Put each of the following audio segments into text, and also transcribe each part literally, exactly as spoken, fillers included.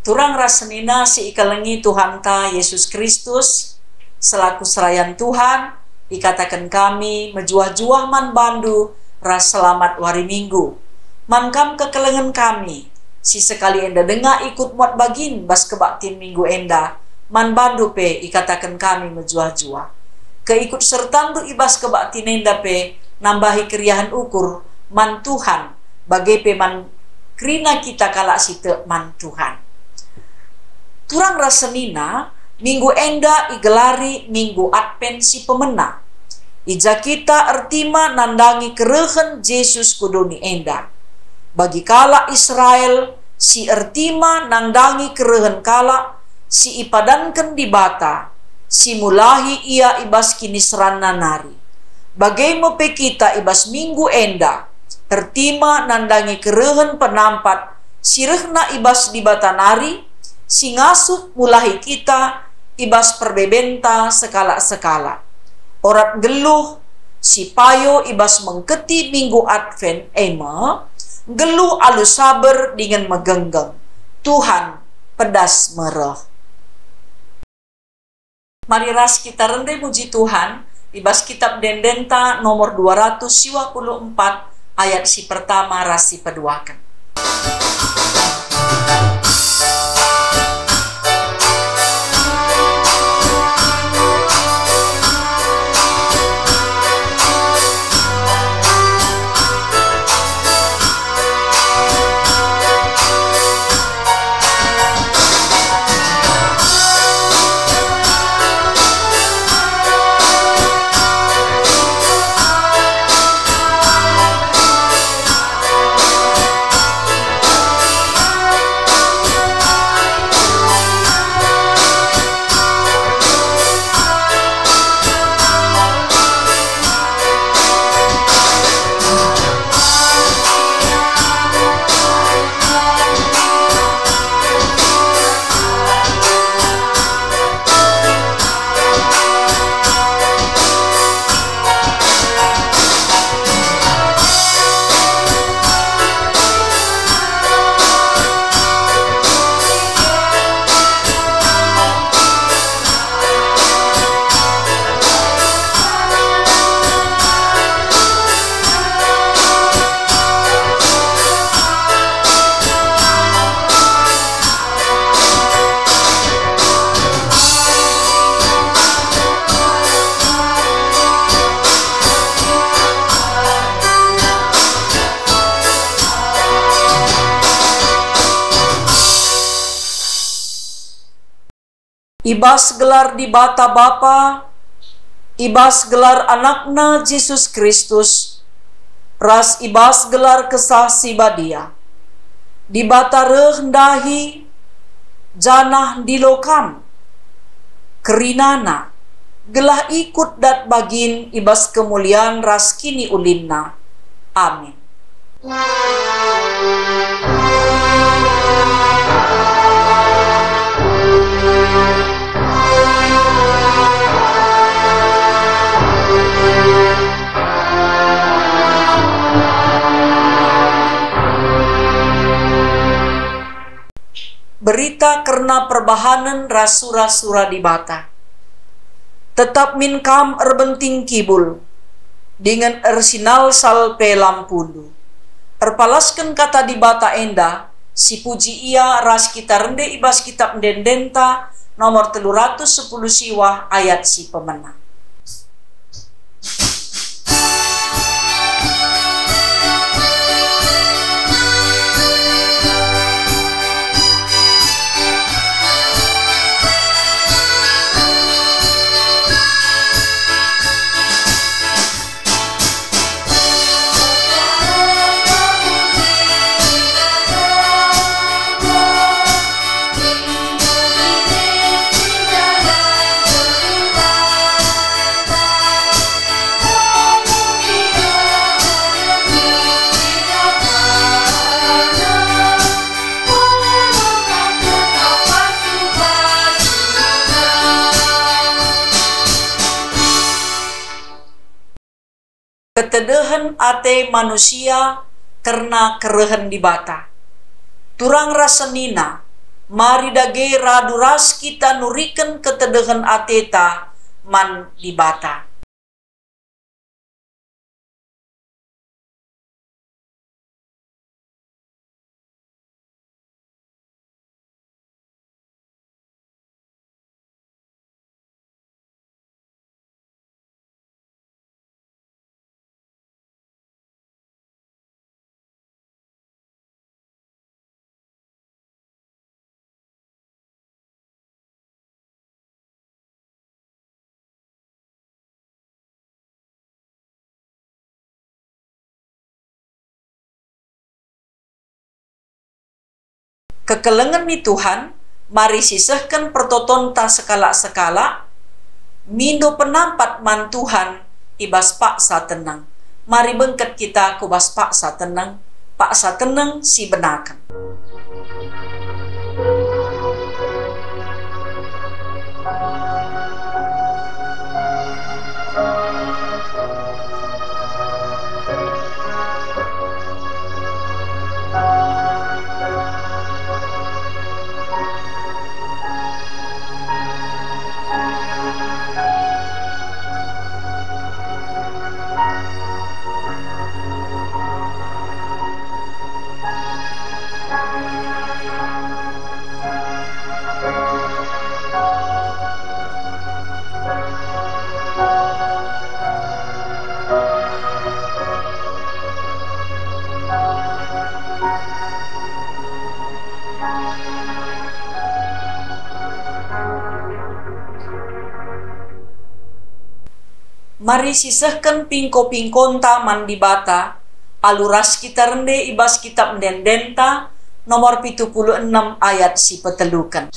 Turang ras senina si ikelengi Tuhanta Yesus Kristus, selaku serayan Tuhan, ikataken kami mejuah-juah man bandu ras selamat wari Minggu. Man kam kekelengen kami, si sekali enda denga ikut muat bagin bas kebaktin Minggu enda, man bandu pe ikataken kami mejuah-juah. Keikut sertandu i bas kebaktin enda pe nambahi keriahen ukur man Tuhan, bage pe man kerina kita kalak si tek man Tuhan. Turang ras senina, minggu enda igelari Minggu Advent si pemena. I ja kita ertima nandangi kerehen Jesus ku doni enda. Bagi kalak Israel si ertima nandangi kerehen kalak si ipadanken Dibata, si mulahi ia i bas kiniseranNa nari. Bage me pe kita i bas minggu enda, ertima nandangi kerehen penampat si rehna i bas Dibata nari, si ngasup mulahi kita i bas perbebenta sekalak-sekalak. Orat nggeluh si payo i bas mengketi minggu Advent e me, nggeluh alu saber dingen megenggeng. Tuhan pedas me reh. Mari ras kita rende muji Tuhan i bas Kitab Ende-endenta nomor dua ratus siwah puluh empat, ayat si pertama ras si peduaken. I bas gelar Dibata Bapa, i bas gelar AnakNa Jesus Kristus, ras i bas gelar Kesah Si Badia, Dibata reh ndahi janah ndilo kam, kerinana, gelah ikut dat bagin i bas kemulian ras kiniulinNa. Amin. Berita kerna perbahanen ras sura-sura Dibata. Tetap min kam erbenting kibul, dingen ersinalsal pe lampundu. Erpalasken kata Dibata enda, sipuji ia ras kita rende i bas Kitab Ende-endenta nomor telu ratus sepuluh siwah ayat si pemena. Ketedehen ate manusia kerna kerehen Dibata. Turang ras senina, Mari dage radu ras kita nuriken ketedehen ateta man Dibata. Kekelengen ni Tuhan, mari sisehken pertotonta sekalak-sekalak, mindo penampat man Tuhan i bas paksa teneng. Mari bengket kita ku bas paksa teneng, paksa teneng si benaken. Mari sisehken pingko-pingkonta man Dibata, alu ras kita rende i bas Kitap Ende-endenta, nomor pitu puluh enem, ayat si peteluken.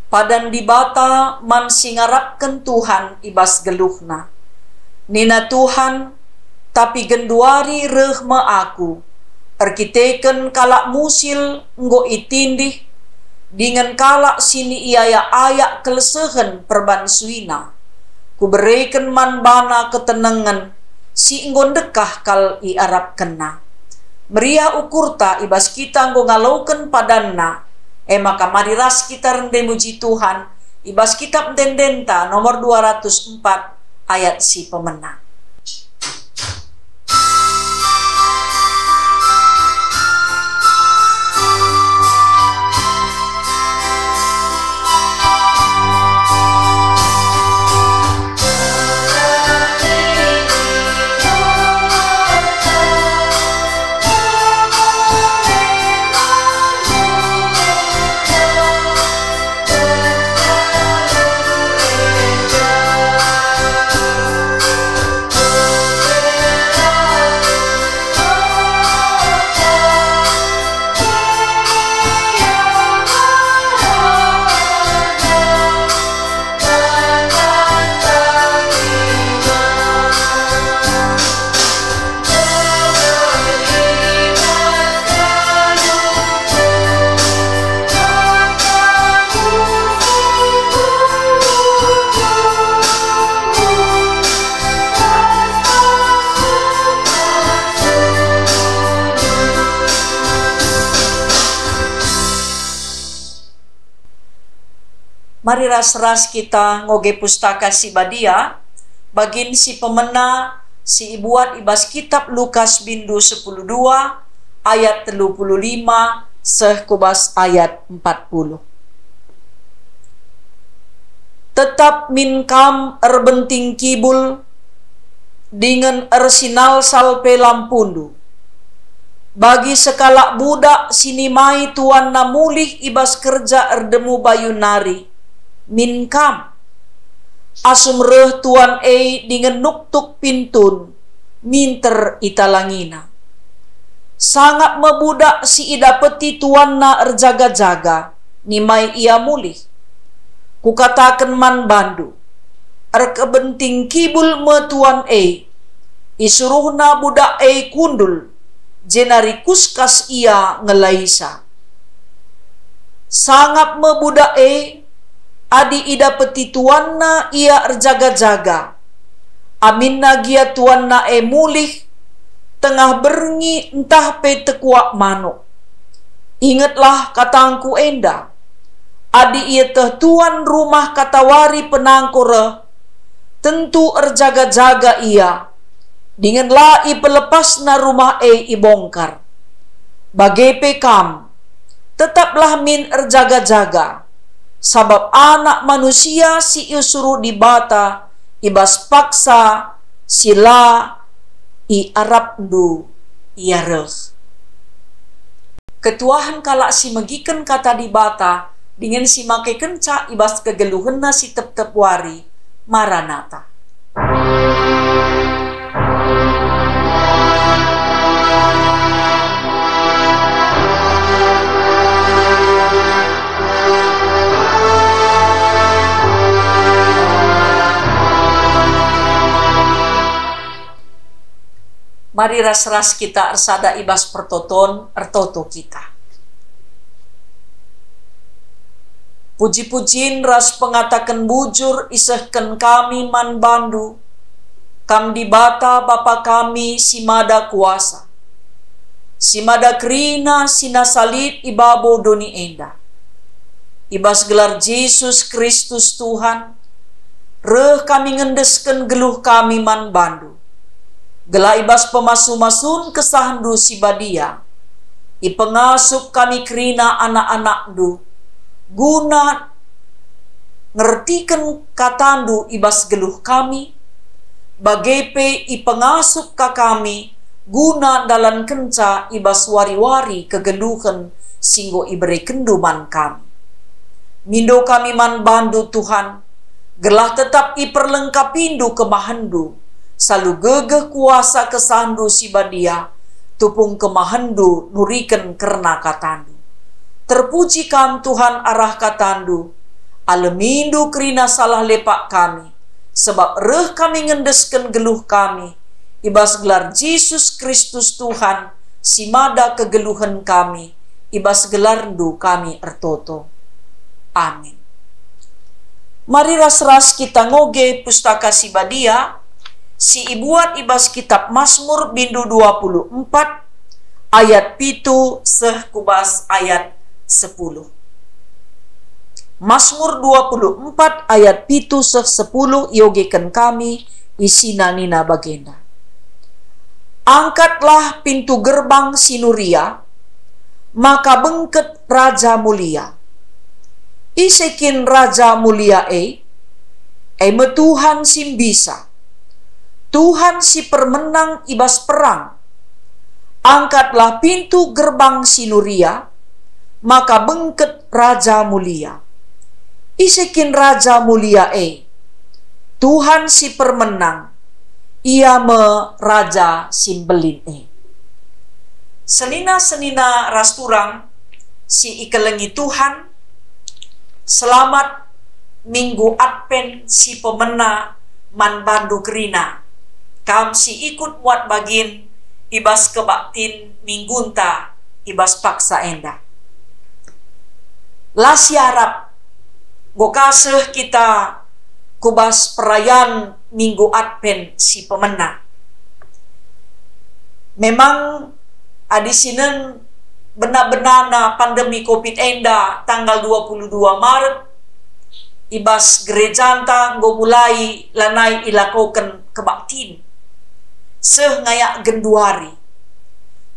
Padan Dibata man si ngarapken Tuhan i bas geluhna. Nina Tuhan, "Tapi genduari reh me Aku, erkiteken kalak musil enggo itindih, dingen kalak si niayak-ayak kelesehen perbansuina. Kubereken man bana ketenengen si enggo ndekah kal iarapkenna." Meriah ukurta i bas kita enggo ngaloken padanNa, e maka mari ras kita rende muji Tuhan i bas Kitap Ende-endenta nomor dua ratus empat ayat si pemena. Mari ras-ras kita ngoge Pustaka Si Badia, bagin si pemena si ibuat i bas Kitap Lukas bindu sepuluh dua ayat telu puluh lima seh ku bas ayat empat puluh. Tetap min kam erbenting kibul, dingen ersinalsal pe lampundu. Bagi sekalak budak si nimai tuanna mulih i bas kerja erdemu bayu nari, min kam. Asum reh tuan e dingen nuktuk pintun, minter italangina. Sangap me budak si idapeti tuanna erjaga-jaga, nimai ia mulih. Kukataken man bandu, erkebenting kibul me tuan e, isuruhna budak e kundul, jenari kuskas ia ngelaisa. Sangap me budak e, adi idapeti tuanna ia erjaga-jaga, aminna gia tuanna e mulih tengah berngi ntah pe tekuak manuk. Ingetlah katangku enda, adi ieteh tuan rumah katawari penangko reh, tentu erjaga-jaga ia, dingen la ipelepasna rumah e ibongkar. Bage pe kam, tetaplah min erjaga-jaga, sabap Anak Manusia si isuruh Dibata i bas paksa si la iarapndu ia reh. Ketuahen kalak si megiken Kata Dibata dingen si makekenca i bas kegeluhenna si tep-tep wari. Maranatha. Mari ras-ras kita ersada i bas pertoton, ertoto kita. Puji-pujin ras pengataken bujur isehken kami man bandu, Kam Dibata Bapa kami si mada kuasa, si mada kerina si nasa lit i babo doni enda. I bas gelar Jesus Kristus Tuhan, reh kami ngendesken geluh kami man bandu, gelah i bas pemasu-masun kesahndu si badia, ipengasup kami kerina anak-anakndu, guna ngertiken katandu i bas geluh kami, bage pe ipengasup ka kami guna ndalankenca i bas wari-wari kegeluhen si enggo iberekenndu man kami. Mindo kami man bandu, Tuhan, gelah tetap iperlengkapindu kemahenndu, salu gegeh kuasa kesahndu si badia, tupung kemahenndu nuriken kerna katandu. Terpuji Kam, Tuhan, arah katandu, alemindu kerina salah lepak kami, sabap reh kami ngendesken geluh kami, i bas gelar Jesus Kristus Tuhan, si mada kegeluhen kami, i bas gelarndu kami ertoto. Amin. Mari ras-ras kita ngoge Pustaka Si Badia, si ibuat i bas Kitap Masmur bindu dua puluh empat, ayat pitu seh ku bas ayat sepuluh. Masmur dua puluh empat ayat pitu seh sepuluh iogeken kami isina nina bagenda, "Angkatlah pintu gerbang si nuria, maka bengket Raja mulia. Ise kin Raja mulia e? E me Tuhan si mbisa, Tuhan si permenang i bas perang. Angkatlah pintu gerbang si nuria, maka bengket Raja mulia. Ise kin Raja mulia e? Tuhan si permenang, Ia me Raja si mbelin e." Senina-senina ras turang si ikelengi Tuhan, selamat Minggu Advent si pemena man bandu kerina, kam si ikut muat bagin i bas kebaktin minggunta i bas paksa enda. La siarap, enggo ka seh kita ku bas perayan Minggu Advent si pemena. Memang, adi sinen bena-benana pandemi covid enda tanggal dua puluh dua Maret, i bas gerejanta enggo mulai lanai ilakoken kebaktin, seh ngayak genduari.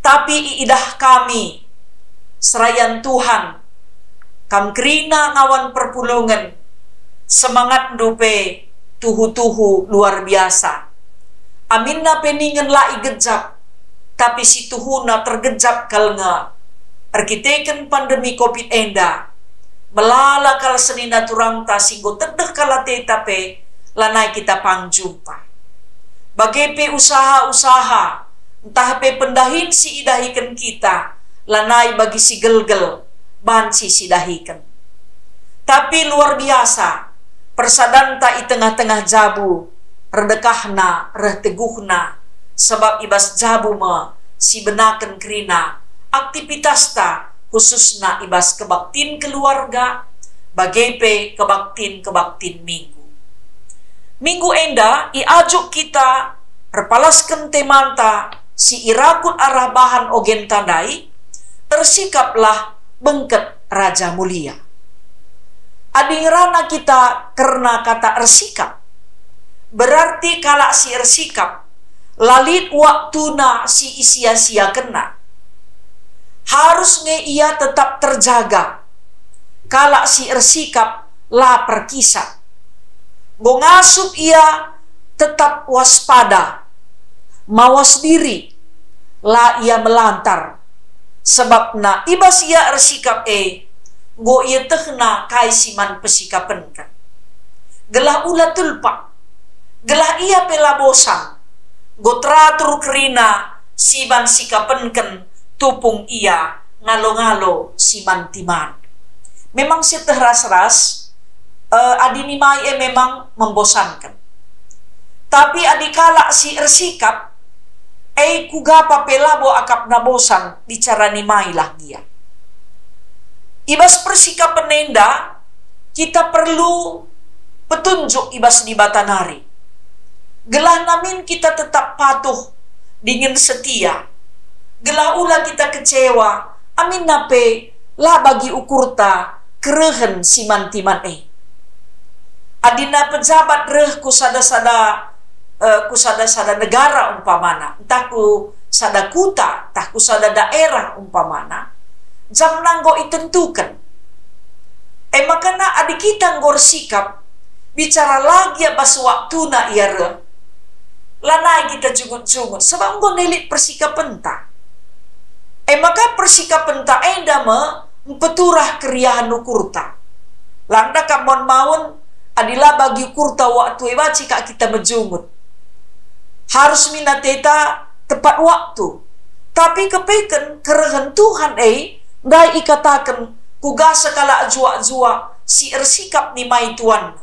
Tapi iidah kami, serayan Tuhan, kam kerina ngawan perpulungen, semangatndu pe tuhu-tuhu luar biasa. Aminna pe ningen la igejap, tapi situhuna tergejap kal nge. Erkiteken pandemi covid enda, melala kal senina turangta si enggo tedeh kal ateta pe lanai kita pang jumpa. Bage pe usaha-usaha, ntah pe pendahin si idahiken kita, lanai bagi si gelgel, banci sidahiken. Tapi luar biasa, persadanta i tengah-tengah jabu, erdekahna reh teguhna, sabap i bas jabu me sibenaken kerina aktivitasta, khususna i bas kebaktin keluarga, bage pe kebaktin-kebaktin Minggu. Minggu enda iajuk kita erpalasken temanta si irakut arah bahan ogenta ndai, "Ersikaplah bengket Raja Mulia." Adi ngerana kita kerna kata ersikap, berarti kalak si ersikap la lit waktuna si isia-siakenna. Harus nge ia tetap terjaga. Kalak si ersikap la perkisat. Enggo ngasup ia tetap waspada, mawas diri, la ia melantar. Sebabna i bas ia ersikap e, enggo ietehna kai si man pesikapenken. Gelah ula tulpak, gelah ia pe la bosan, enggo teratur kerina si man sikapenken tupung ia ngalo-ngalo si man timan. Memang sieteh ras-ras, eh, adi nimai e memang membosanken. Tapi adi kalak si ersikap, e kuga pe labo akapna bosan, bicara nimai lah gia. I bas persikapen enda, kita perlu petunjuk i bas Dibata nari. Gelah namin kita tetap patuh dingen setia. Gelah ula kita kecewa, aminna pe la bagi ukurta kerehen si man timan e. Adina pejabat reh ku sada-sada, eh, ku sada-sada negara umpamana, ntah ku sada kuta, ntah ku sada daerah umpamana, jamna enggo itentuken. E maka adi kita enggo ersikap, bicara la gia bas waktuna ia reh, lanai kita jungut-jungut, sabap enggo lit persikapenta. E maka persikapenta enda me mpeturah keriahen ukurta. Lang da kap maun-maun, adi la bagi ukurta waktu e banci kap kita mejungut. Harus min ateta tepat waktu. Tapi kepeken kerehen Tuhan e, ndai ikataken, "Kuga sekalak juak-juak si ersikap nimai tuanna.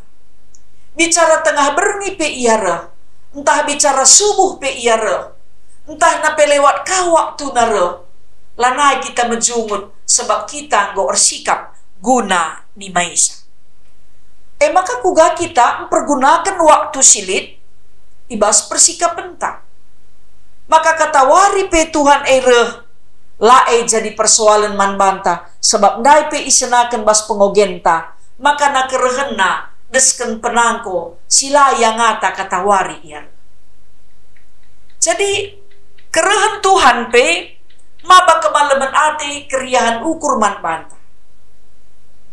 Bicara tengah berngi pe ia reh, ntah bicara subuh pe ia reh, ntah na pe lewat ka waktuna reh, lanai kita mejungut, sebab kita enggo ersikap guna nimaisa." E maka kuga kita mpergunaken waktu si lit i bas persikapenta? Maka katawari pe Tuhan e reh, la e jadi persoalen man banta, sabap ndai pe isenaken bas pengogenta, maka na kerehenna desken penangko si la iangata katawari ia reh. Jadi, kerehen Tuhan pe maba kemalemen ate keriahen ukur man banta.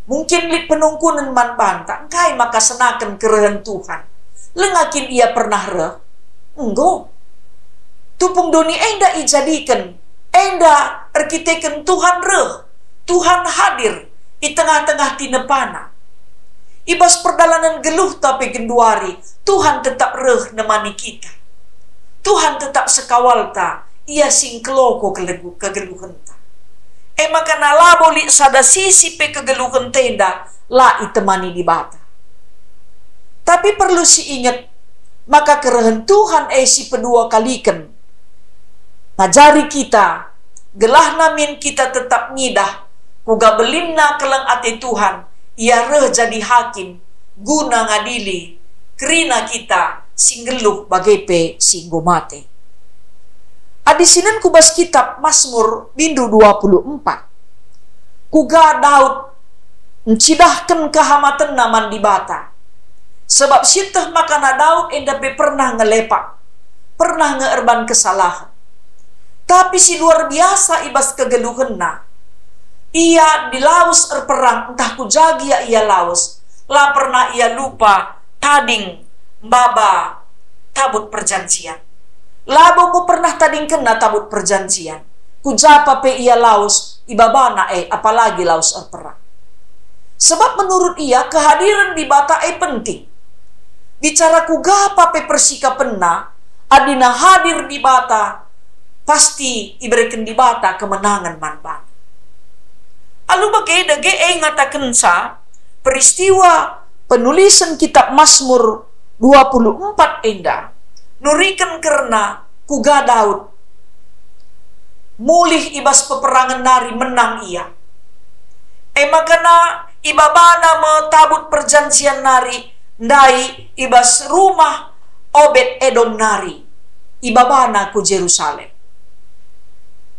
Mungkin lit penungkunen man banta, engkai maka senaken kerehen Tuhan? Langa kin ia pernah reh? Enggo. Tupung doni enda ijadiken, enda erkiteken Tuhan reh, Tuhan hadir i tengah-tengah tinepana. I bas perdalanen geluhta pe genduari, Tuhan tetap reh nemani kita. Tuhan tetap sekawalta, Ia si ngkeloko kelegu-, kegeluhenta. E maka na labo lit sada sisi pe kegeluhenta enda la itemani Dibata. Tapi perlu siinget maka kerehen Tuhan e si pedua kaliken ngajari kita, gelah namin kita tetap ngidah kuga belinna keleng ate Tuhan, Ia reh jadi hakim guna ngadili kerina kita si nggeluh bage pe si enggo mate. Adi sinen ku bas kitap Masmur bindu dua puluh empat, kuga Daud ncidahken kehamatenna man Dibata. Sebab sieteh makana Daud enda pe pernah ngelepak, pernah nge erban kesalahen. Tapi si luar biasa i bas kegeluhenna, ia dilawes erperang ntah ku ja gia ia lawes, la pernah ia lupa tading maba tabut perjanjian. Labo enggo pernah tadingkenna tabut perjanjian. Ku ja pa pe ia lawes, ibabana e apalagi lawes erperang. Sebab menurut ia, kehadiren Dibata e penting. Bicara kuga pa pe persikapenna, adina hadir Dibata, pasti ibereken Dibata kemenangen man bana. Alu bage dage e ngatakenca peristiwa penulisen kitab Masmur dua puluh empat enda nuriken kerna kuga Daud mulih i bas peperangen nari menang ia. E makana ibabana me tabut perjanjian nari ndai i bas rumah Obed Edom nari, ibabana ku Jerusalem.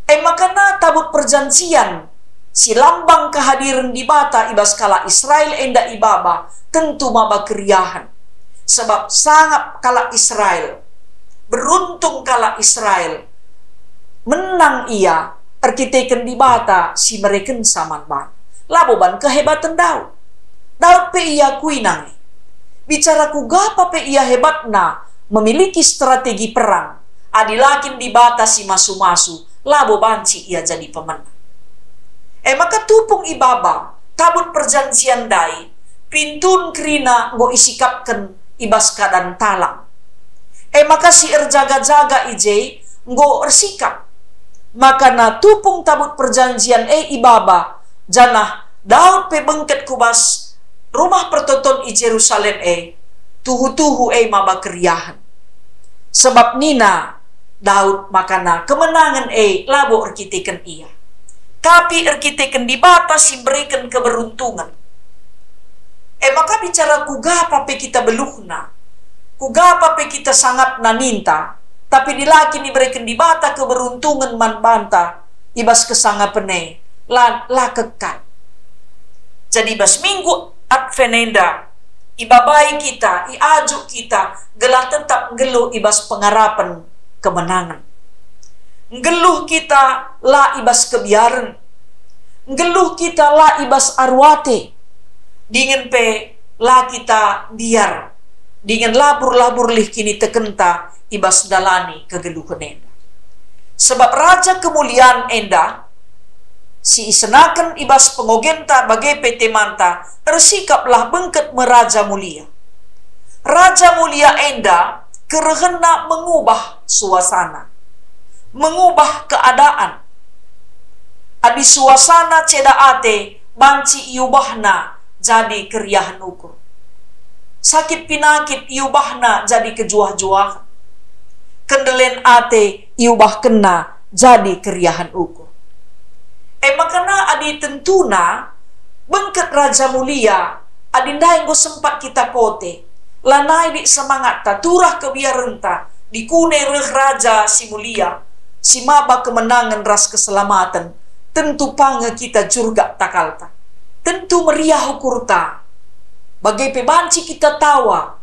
E makana tabut perjanjian si lambang kehadiren Dibata i bas kalak Israel enda ibaba tentu maba keriahen. Sebab sangap kalak Israel, beruntung kalak Israel, menang ia erkiteken Dibata si merekenca man bana, labo ban kehebaten Daud. Daud pe iakui nge. Bicara kuga pa pe ia hebatna memiliki strategi perang, adi la kin Dibata si masu-masu, labo banci ia jadi pemenang. E maka tupung ibaba tabut perjanjian ndai, pintun kerina enggo isikapken i bas keadan talang. E maka si erjaga-jaga i je enggo ersikap. Makana tupung tabut perjanjian e ibaba, janah Daud pe bengket ku bas rumah pertoton i Jerusalem e, tuhu-tuhu e maba keriahen. Sebab nina Daud makana kemenangen e labo erkiteken ia, tapi erkiteken Dibata si mbereken keberuntungen. E maka bicara kuga pa pe kita beluhna, kuga pa pe kita sangapna ninta, tapi adi la kin ibereken Dibata keberuntungen man banta i bas kesangapen e, la, la kekal. Jadi bas minggu Advent enda, ibabai kita, iajuk kita, gelah tetap nggeluh i bas pengarapen kemenangen. Nggeluh kita la i bas kebiaren. Nggeluh kita la i bas aru ate. Dingen pe la kita mbiar. Dingen labur-labur lih kinitekenta i bas ndalani kegeluhen enda. Sebab Raja kemulian enda, si isenaken i bas pengogenta bage pe temanta, ersikaplah bengket me Raja Mulia. Raja Mulia enda kerehenna mengubah suasana, mengubah keadaan. Adi suasana ceda ate, banci iubahna jadi keriahen ukur. Sakit pinakit iubahna jadi kejuah-juahen. Kendelen ate iubahkenna jadi keriahen ukur. E makana adi tentuna bengket Raja Mulia, adi ndai enggo sempat kita kote, lanai lit semangatta, turah kebiarenta, dikune reh Raja si Mulia, si maba kemenangen ras keselamaten, tentu pa nge kita jurgak takalta. Tentu meriah ukurta. Bage pe banci kita tawa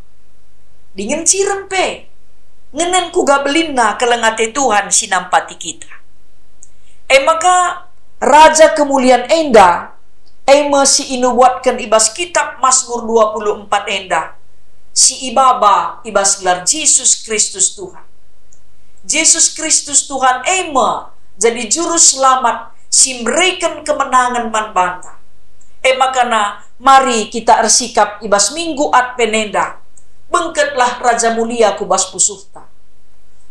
dingen cirem pe, ngenen kuga belinna keleng ate Tuhan si nampati kita. E maka Raja kemulian enda, e me si inubuatken i bas kitab Masmur dua puluh empat enda, si ibaba i bas gelar Jesus Kristus Tuhan. Jesus Kristus Tuhan e me jadi Juru Selamat si mbereken kemenangen man banta. E makana mari kita ersikap i bas minggu Advent enda, bengketlah Raja Mulia ku bas pusuhta.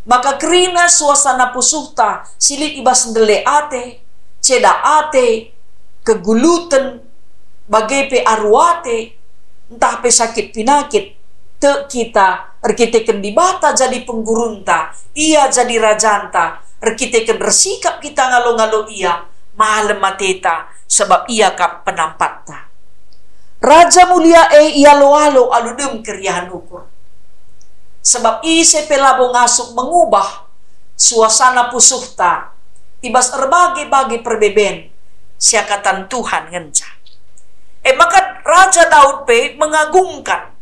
Maka kerina suasana pusuhta si lit i bas ndele ate, ceda ate, keguluten, bage pe aru ate, ntah pe sakit pinakit, tek kita erkiteken Dibata jadi penggurunta, Ia jadi rajanta, erkiteken ersikap kita ngalo-ngalo Ia, malem ateta, sebab Ia kap penampatta. Raja Mulia e ialo-alo alu dem keriahen ukur. Sebab ise pe labo ngasup mengubah suasana pusuhta i bas erbage-bage perbeben, siakatan Tuhan ngenca. E maka Raja Daud pe mengagungkan,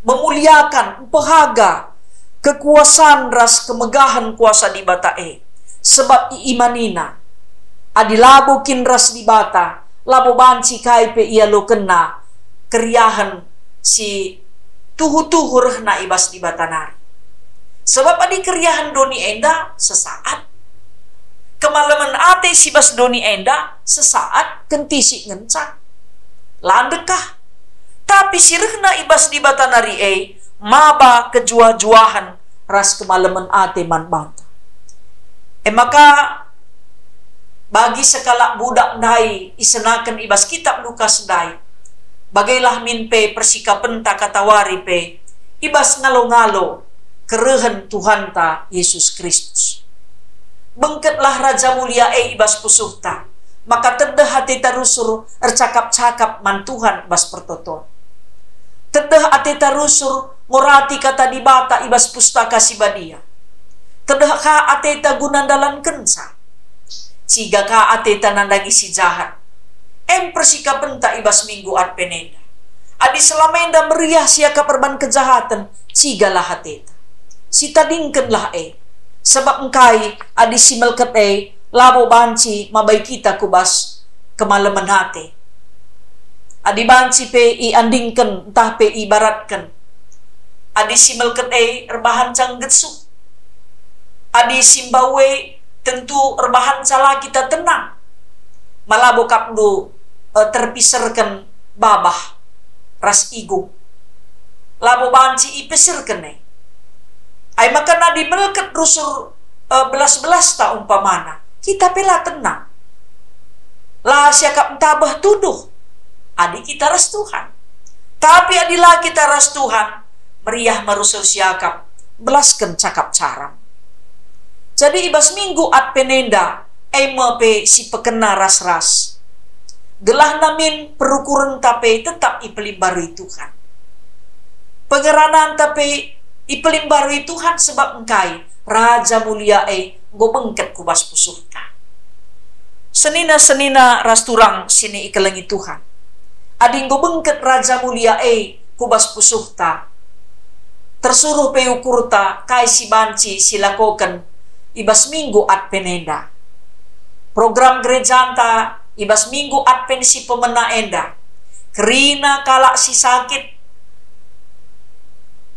memuliakan, mpehaga kekuasan ras kemegahen kuasa Dibata e, sebab iimanina, adi labo kin ras Dibata, labo banci kai pe ialokenna keriahen si tuhu-tuhu rehna i bas Dibata nari. Sebab adi keriahen doni enda sesaat, kemalemen ate si bas doni enda sesaat kentisik ngenca, la ndekah. Tapi si rehna i bas Dibata nari e maba kejuah-juahen ras kemalemen ate man banta. E maka, bagi sekalak budak ndai isenaken i bas Kitap Lukas ndai, bagailah min pe persikapenta katawari pe i bas ngalo-ngalo kerehen Tuhanta Yesus Kristus. Bengketlah Raja Mulia e i bas pusuhta, maka tedeh ateta rusur ercakap-cakap man Tuhan i bas pertoton. Tedeh ateta rusur ngorati Kata Dibata i bas Pustaka Si Badia. Tedeh ka ateta guna ndalankenca. Ciga ka ateta nandangi si jahat. Em persikapenta i bas Minggu Advent enda. Adi selama enda meriah siakap erban kejahaten, cigalah ateta. Sitadingkenlah e. Sebab engkai adi si melket e labo banci mabai kita ku bas kemalemen ate. Adi banci pe iandingken ntah pe ibaratken, adi si melket e erbahanca nggesuh. Adi si mbau e tentu erbahanca la kita tenang. Ma labo kapndu, eh, terpiserken babah ras igung. Labo banci ipeserken e. Ai maka adi melket rusur, eh, belas-belasta umpamana, kita pe la tenang. La siakap ntabeh tuduh, adi kita ras Tuhan. Tapi adi la kita ras Tuhan, meriah me rusur siakap, belasken cakap caram. Jadi i bas Minggu Advent enda, e me pe si pekena ras-ras. Gelahna min perukurenta pe tetap ipelimbarui Tuhan. Pengerananta pe ipelimbarui Tuhan sebab engkai Raja Mulia e enggo bengket ku bas pusuhta. Senina-senina ras turang si ikelengi Tuhan. Adi enggo bengket Raja Mulia e ku bas pusuhta, tersuruh pe ukurta kai si banci silakoken i bas Minggu Advent enda. Program gerejanta i bas Minggu Advent si pemena enda, kerina kalak si sakit,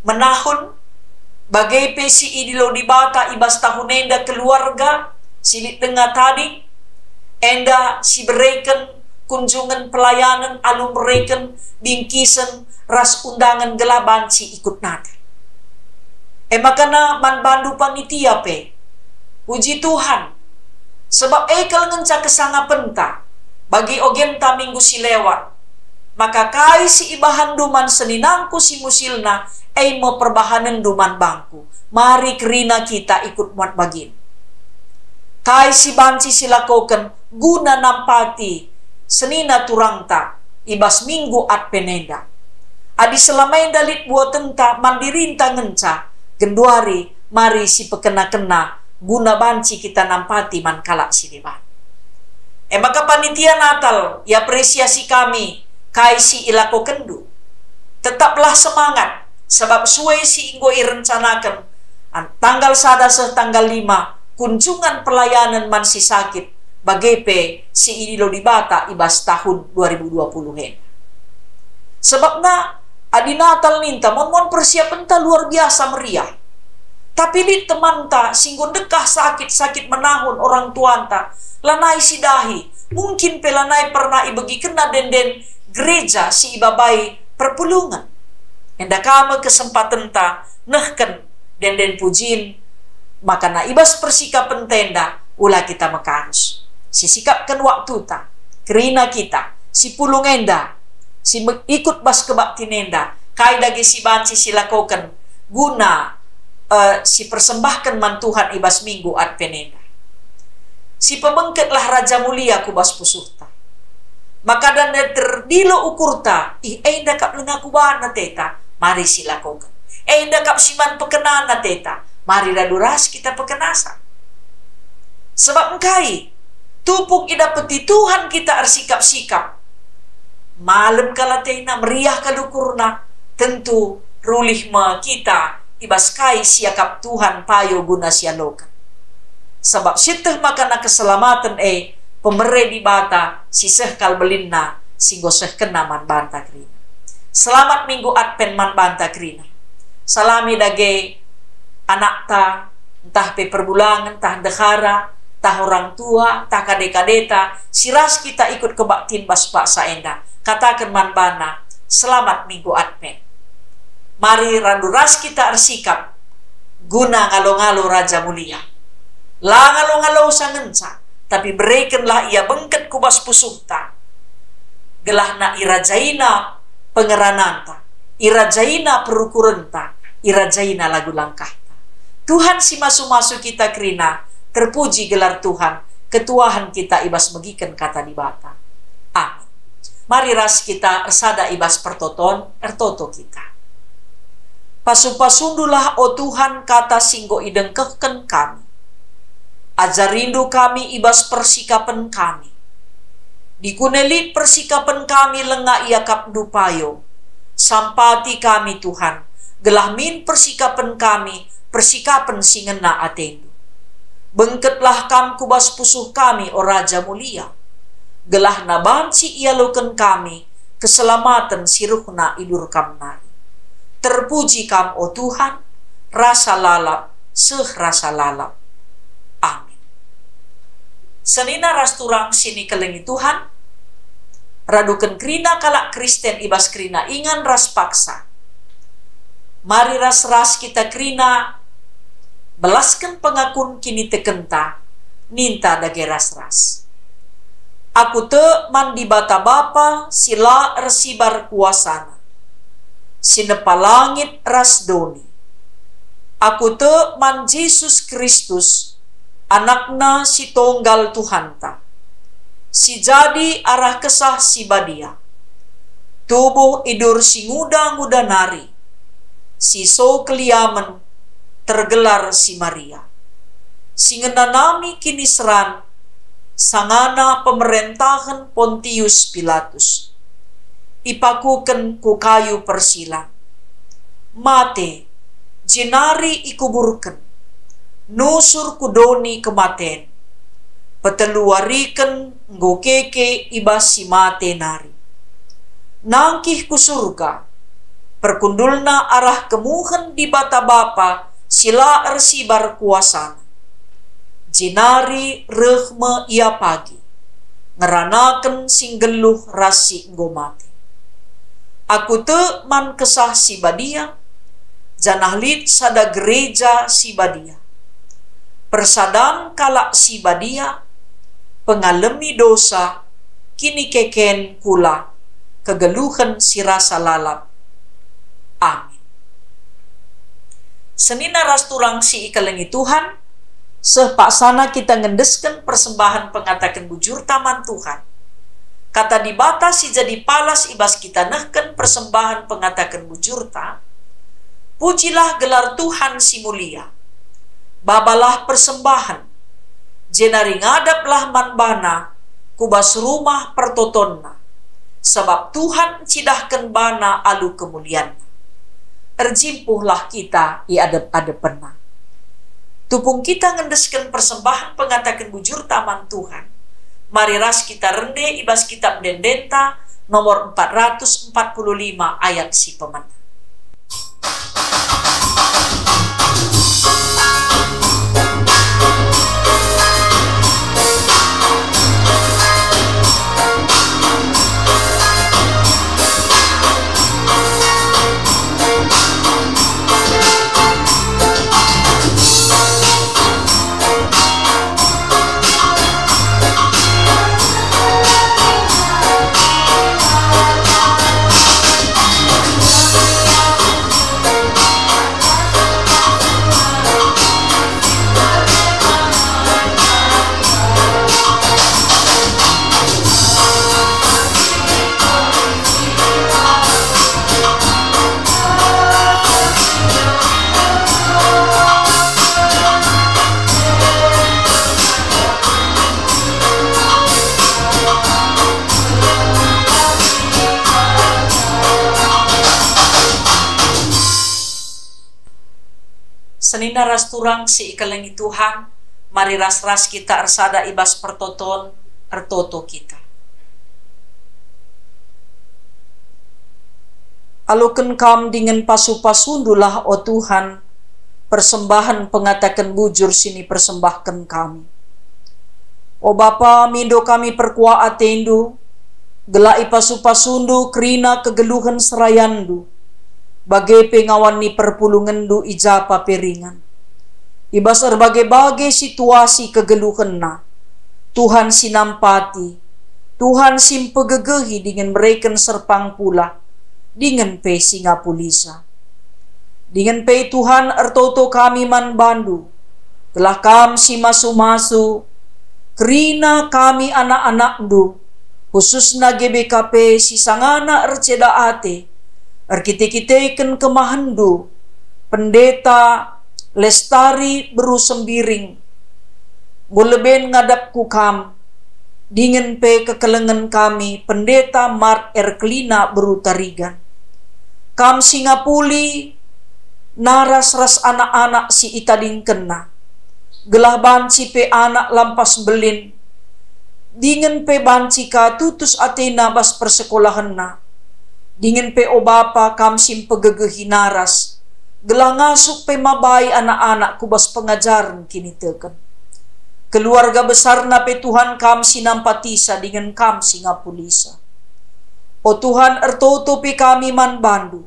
menahun, bage pe si idilo Dibata i bas tahun enda keluarga si lit denga tading, enda si bereken kunjungen pelayanen alu mereken bingkisen ras undangen gelah banci ikut Natal. E maka man bandu panitia pe, puji Tuhan, sebab e kal ngenca kesangapenta bagi ogenta minggu si lewat, maka kai si ibahanndu man seninangku si musilna, e me perbahanenndu man bangku. Mari kerina kita ikut muat bagin. Kai si banci silakoken guna nampati senina turangta i bas Minggu Advent enda? Adi selama enda lit buatenta man dirinta ngenca, genduari mari sipekena-kena guna banci kita nampati man kalak si deban. E maka panitia Natal, iapresiasi kami kai si ilakokenndu. Tetaplah semangat, sabap sue si enggo irencanaken, an-, tanggal sada seh tanggal lima, kunjungan pelayanen man si sakit, bage pe si idilo Dibata i bas tahun dua ribu dua puluh enda. Sebabna, adi Natal ninta, mon-mon persiapenta luar biasa meriah. Tapi lit temanta si enggo ndekah sakit, sakit menahun orang tuanta, lanai sidahi, mungkin pe lanai pernah ibegikenna ende-enden gereja si ibabai perpulungen. Enda ka me kesempatenta nehken ende-enden pujin, maka na i bas persikapenta enda ula kita mekarus. Sisikapken waktuta, kerina kita, si pulung enda, si me-, ikut bas kebaktin enda, kai dage si banci silakoken guna, eh, sipersembahken man Tuhan i bas Minggu Advent enda. Sipebengketlah Raja Mulia ku bas pusuhta. Maka dana terdilo ukurta, ih, enda kap lenga kubahan ateta, mari silakoken. Enda kap si man pekenana ateta, mari radu ras kita pekenasa. Sebab engkai? Tupung idapeti Tuhan kita ersikap-sikap. malem kal atena, meriah kal ukurna, tentu rulih me kita i bas kai si iakap Tuhan payo guna sialoken. Sabap sieteh makana keselamaten e pemere Dibata si seh kal belinna si enggo sehkenna man banta kerina. Selamat Minggu Advent man banta kerina. Salami dage anakta, ntah pe perbulangen, ntah ndehara, ntah orang tua, ntah kade-kadeta, si ras kita ikut kebaktin bas paksa enda. Kataken man bana, "Selamat Minggu Advent." Mari radu ras kita ersikap guna ngalo-ngalo Raja Mulia. La ngalo-ngalosa ngenca, tapi berekenlah ia bengket ku bas pusuhta, gelahna irajaina pengerananta, irajaina perukurenta, irajaina lagu langkahta. Tuhan si masu-masu kita kerina, terpuji gelar Tuhan, ketuahen kita i bas megiken Kata Dibata. Amin. Mari ras kita ersada i bas pertoton, ertoto kita. Pasu-pasundulah, o Tuhan, kata si enggo idengkehken kami. Ajarindu kami i bas persikapen kami. Dikune lit persikapen kami langa iakapndu payo, sampati kami, Tuhan, gelah min persikapen kami persikapen si ngena atendu. Bengketlah Kam ku bas pusuh kami, o Raja Mulia, gelahna banci ialoken kami keselamaten si ruhna i bas Kam nari. Terpuji Kam, o Tuhan, rasa lalap, seh rasa lalap. Amin. Senina ras turang si nikelengi Tuhan, raduken kerina kalak Kristen i bas kerina ingan ras paksa. Mari ras-ras kita kerina belasken pengakun kinitekenta, ninta dage ras-ras. Aku tek man Dibata Bapa si la ersibar kuasana, si nepa langit ras doni. Aku tek man Jesus Kristus, Anakna si tonggal Tuhanta, si jadi arah Kesah Si Badia, tubuh idur si nguda-nguda nari, si so keliamen, tergelar si Maria, si ngenanami kiniseran sangana pemerentahen Pontius Pilatus, ipakuken ku kayu persilang, mate, jenari ikuburken, nusur ku doni kematen, petelu wariken enggo keke i bas si mate nari. Nangkih ku Surga, perkundulna arah kemuhen Dibata Bapa si la ersibar kuasana. Jenari reh me Ia pagi, ngeranaken si nggeluh ras si enggo mate. Aku tek man Kesah Si Badia, janah lit sada gereja si badia, persadan kalak si badia, pengalemi dosa, kinikeken kula, kegeluhen si rasa lalap. Amin. Senina ras turang si ikelengi Tuhan, seh paksana kita ngendesken persembahen pengataken bujurta man Tuhan. Kata Dibata si jadi palas i bas kita nehken persembahen pengataken bujurta, "Pujilah gelar Tuhan si mulia. Babalah persembahen, jenari ngadaplah man baNa ku bas rumah pertotonna, sabap Tuhan ncidahken baNa alu kemulianNa." Erjimpuhlah kita i adep-adepenNa. Tupung kita ngendesken persembahen pengataken bujurta man Tuhan, mari ras kita rende i bas Kitab Ende-Endenta nomor empat ratus empat puluh lima ayat si pemena. Senina ras turang si ikelengi Tuhan, mari ras-ras kita ersada i bas pertoton, ertoto kita. Aloken kam dingen pasu-pasundulah, o Tuhan, persembahen pengataken bujur si nipersembahken kami. O Bapa, mindo kami perkuah atendu, gelah ipasu-pasundu kerina kegeluhen serayandu, bage pe ngawan ni perpulungenndu i ja pe ringan. I bas erbage-bage situasi kegeluhenna, Tuhan si nampati, Tuhan si mpegegehi dingen mereken serpang pulah, dingen pe si ngapulisa. Dingen pe Tuhan, ertoto kami man bandu, gelah kam si masu-masu kerina kami anak-anakndu, khususna G B K P si sangana erceda ate, erkite-kiteken kemahenndu, Pendeta Lestari beru Sembiring, enggo leben ngadap ku kam, dingen pe kekelengen kami, Pendeta Mark Erklina beru Tarigan. Kam si ngapuli Naras ras anak-anak si itadingkenna, gelah banci pe anak lampas mbelin, dingen pe banci ka tutus atena bas persekolahenna. Dingen pe, o Bapa, kam si mpegegehi Naras, gelah ngasup pe mabai anak-anak ku bas pengajaren kiniteken. Keluarga besarna pe, Tuhan, kam si nampatisa dingen kam si ngapulisa. O Tuhan, ertoto pe kami man bandu,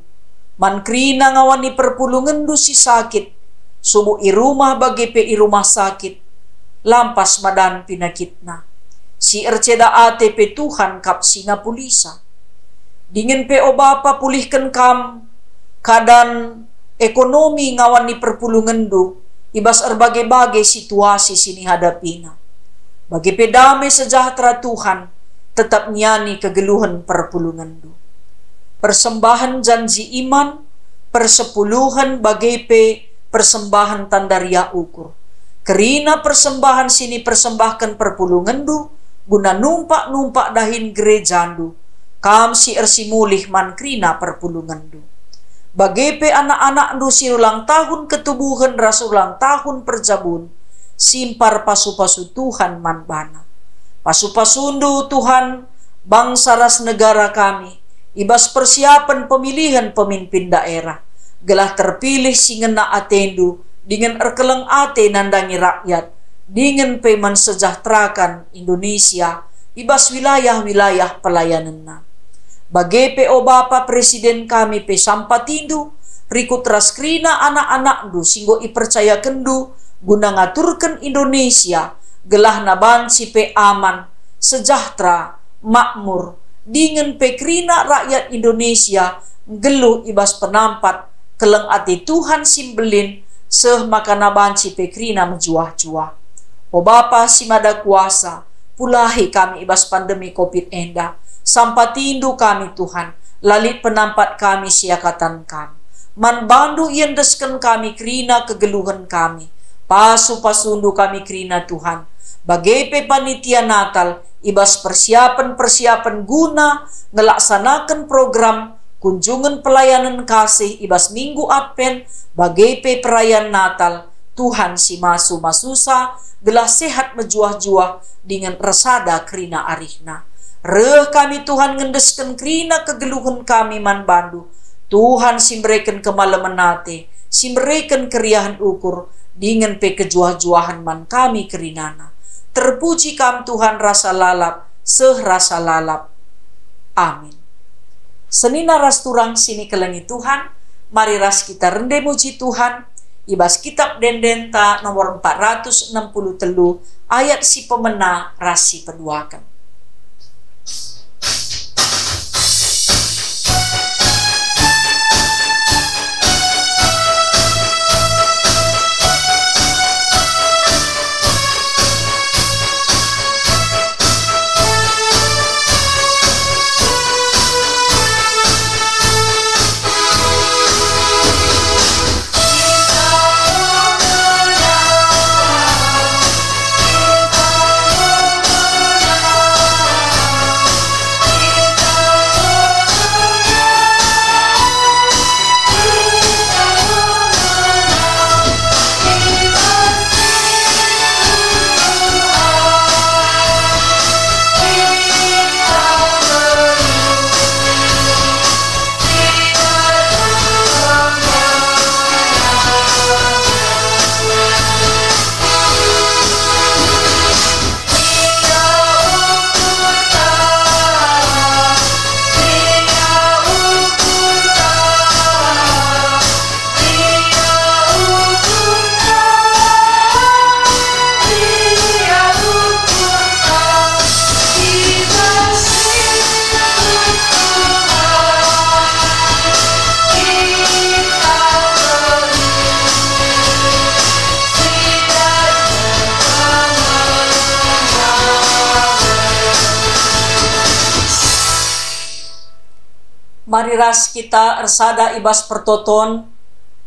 man kerina ngawan ni perpulungenndu si sakit, subuk i rumah bage pe i rumah sakit, lampas madan pinakitna. Si erceda ate pe, Tuhan, kap si ngapulisa. Dingen pe, o Bapa, pulihken kam keadaan ekonomi ngawan ni perpulungenndu i bas erbage-bage situasi si nihadapina. Bage pe dame sejahtera Tuhan tetap niani kegeluhen perpulungenndu. Persembahen janji iman, persepuluhen bage pe persembahen tanda riah ukur. Kerina persembahen si nipersembahken perpulungenndu guna numpak-numpak dahin gerejandu, kam si ersimulih man kerina perpulungenndu. Bage pe anak-anakndu si ulang tahun ketubuhen ras ulang tahun perjabun, simpar pasu-pasu Tuhan man bana. Pasu-pasundu, Tuhan, bangsa ras negara kami, i bas persiapen pemilihen pemimpin daerah, gelah terpilih si ngena atendu dingen erkeleng ate nandangi rakyat, dingen pe mensejahterakan Indonesia i bas wilayah-wilayah pelayanenna. Bage pe, o Bapa, Presiden kami pe sampatindu, rikut ras kerina anak-anakndu si enggo ipercayakenndu guna ngaturken Indonesia, gelahna banci pe aman, sejahtera, makmur, dingen pe kerina rakyat Indonesia nggeluh i bas penampat keleng ate Tuhan si mbelin, seh maka banci pe kerina mejuah-juah. O Bapa si Mada Kuasa, pulahi kami i bas pandemi covid enda. Sampatindu kami, Tuhan, la lit penampat kami siakatan Kam. Man bandu iendesken kami kerina kegeluhen kami. Pasu-pasundu kami kerina, Tuhan. Bage pe panitia Natal, i bas persiapen-persiapen guna ngelaksanaken program kunjungen pelayanen kasih i bas Minggu Advent, bage pe perayaan Natal, Tuhan si masu-masusa, gelah sehat mejuah-juah dingen ersada kerina arihna. Reh kami, Tuhan, ngendesken kerina kegeluhen kami man bandu, Tuhan si mereken kemalemen ate, si mereken keriahen ukur, dingen pe kejuah-juahen man kami kerinana. Terpuji Kam, Tuhan, rasa lalap, seh rasa lalap. Amin. Senina ras turang si nikelengi Tuhan, mari ras kita rende muji Tuhan i bas Kitab Ende-endenta nomor empat ratus enam puluh telu, ayat si pemena ras si peduaken. Mari ras kita ersada i bas pertoton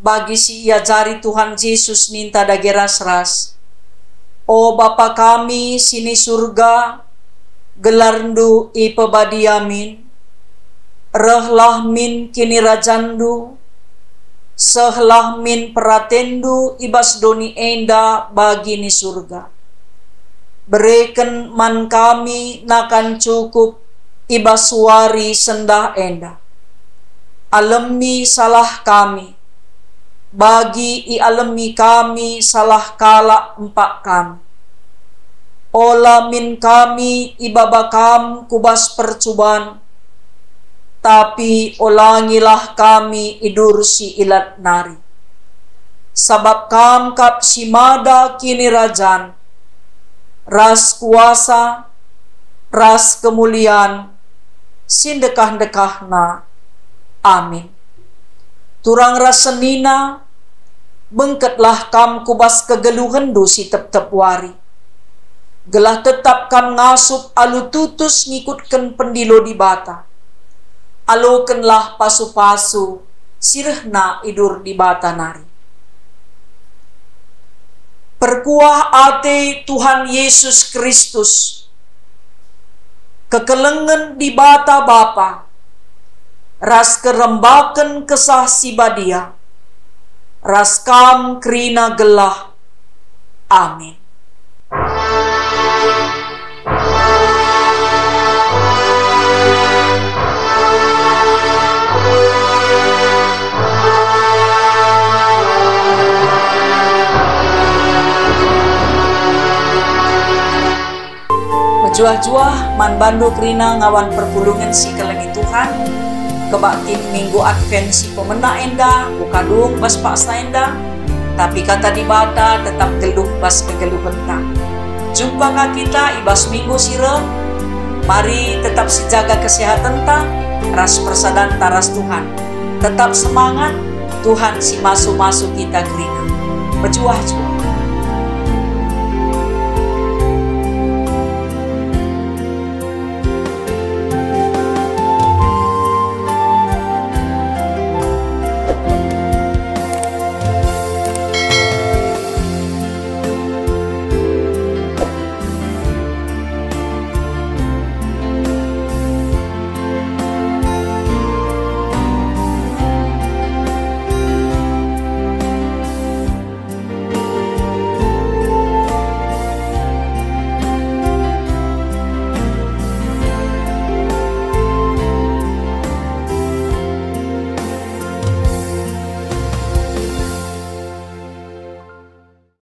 bagi si iajari Tuhan Jesus ninta dage ras-ras. O Bapa kami si ni Surga, gelarNdu ipebadia min, rehlah min kinirajanNdu, sehlah min peratenNdu i bas doni enda bagi ni Surga. Bereken man kami nakan cukup i bas wari sendah enda. Alemi salah kami, bagi ialemi kami salah kalak empak kami. Ola min kami ibaba Kam ku bas percuban, tapi olangilah kami idur si ilat nari. Sabap Kam kap si mada kinirajan, ras kuasa, ras kemulian, si ndekah-ndekahna. Amin. Turang ras senina, bengketlah kam ku bas kegeluhenndu si tep-tep wari, gelah tetap kam ngasup alu tutus ngikutken pendilo Dibata. Alokenlah pasu-pasu si rehna i dur Dibata nari. Perkuah ate Tuhan Yesus Kristus, kekelengen Dibata Bapa, ras kerembaken Kesah Si Badia, ras kam kerina gelah. Amin. Mejuah-juah man bandu kerina ngawan perpulungen si kelengi Tuhan. Kebaktin Minggu Advent si pemena enda, kuka dung bas paksa enda, tapi Kata Dibata tetap geluh bas kegeluhenta. Jumpa ka kita i bas minggu si reh. Mari tetap sijaga kesehatenta ras persadanta ras Tuhan. Tetap semangat, Tuhan si masu-masu kita kerina. Mejuah-juah.